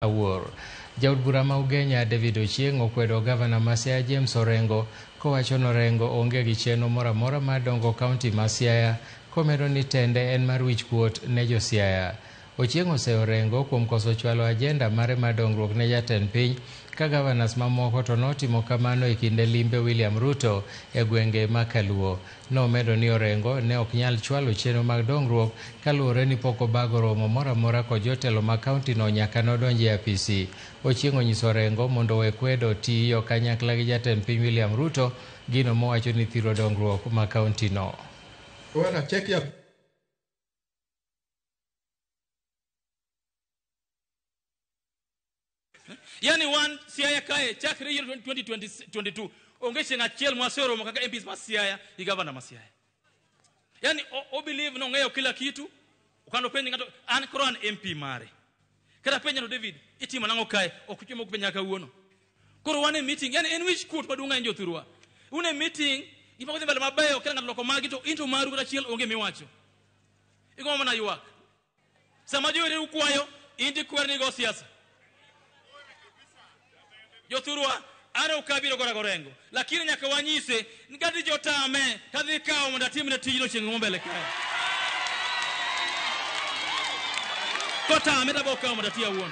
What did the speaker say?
Awuor. Jaod bura ma Ugenya David Ochieng' okwedo gavana ma Siaya James Orengo kowacho ni Orengo onge gi chenro moro amora mar dongo kaunti ma Siaya komedo ni tende en mar wich kuot ne jo Siaya. Ochieng' oseyo Orengo kuom koso chwalo ajenda mare mar dongruok ne jatend piny ka gavanas mamoko to notimo kamano e kinde limbe William Ruto e gwenge ma Kaluo. Nomedo ni Orengo ne ok nyal chwalo chenro mag dongruok kaluwore ni pok obago romo moro amora kod jotelo mag kauntino nyaka nodonj e apisi. Ochieng' onyiso Orengo mondo owe kwedo tiyo kanyakla gi jatend piny William Ruto, gino mowacho ni thiro dongruok ma kauntino. Bwana, check ya Yani wan Siaya kae chakre yiero 2022 onge chieng' achiel mwaseromo kaka MPs ma Siaya gi gavana ma Siaya. Yani o believe nong'eyo kila kitu. Okano penj ng'ato an koro an MP mare. Kata penjo no David itimo nang'o kae ok chiemo ok penja kawuono. Koro wan e meeting yani en wich kuot maduong' ahinya jothurwa. Un e meeting gima odhi mbele mabeyo kila ng'ato loko magi to into maru kata achiel onge miwacho. Igombo mana ywak. Sama jowete ukwayo in tikwer ni go siasa. Jothurwa an ok abiro gora gorengo lakini nyaka wanyise ni kadhi jotame tadhi kawo mondo atimne tijno chieng' mo mbele kae. Kotame tabo kawo mondo ati awuon.